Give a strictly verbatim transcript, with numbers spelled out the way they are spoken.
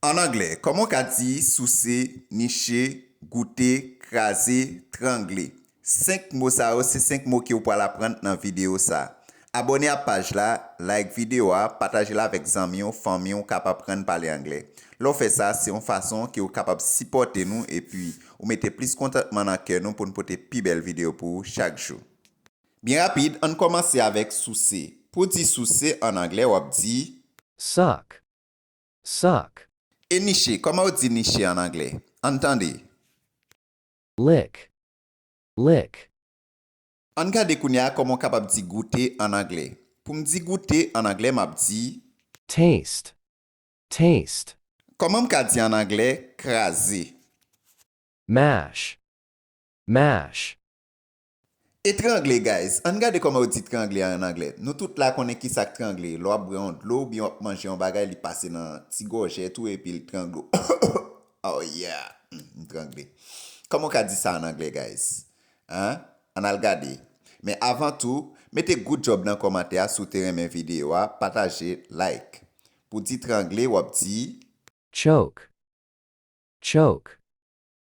An anglè, kòman w ka di souse, niche, goute, kraze, trangle? Senk mo sa yo se senk mo ke w pral aprann nan videyo sa. Abòne ak paj la, like videyo a, pataje l avèk zanmi w, fanmi w k ap aprann pale anglè. Lè w fè sa, se yon fason ke w kapab sipòte nou epi ou mete plis kontantman nan kè nou pou n pote pi bèl videyo pou ou chak jou. Byen rapid, ann kòmanse avèk souse. Pou w di souse an anglè, w ap di Suck. Suck. E niche, kòman w di niche an anglè? Ann tande. Lick. Lick. Ann gade kounye a kòman w kapab di goute an anglè. Pou m di goute an anglè, m ap di Taste. Taste. Kòman m ka di an anglè kraze? Mash. Mash. E trangle, guys. Ann gade kòman yo di trangle an anglè. Nou tout la konnen ki sa k trangle. Lè w ap bwè yon dlo oubyen w ap manje yon bagay, li pase nan ti gòjèt ou epi l trangle w. Oh yeah, m trangle. Kòman w ka di sa an anglè, guys? Hein? Ann al gade. Men avan tou, mete good job nan kòmantè a si w te renmen videyo a, pataje, like. Pou di trangle, w ap di Choke. Choke.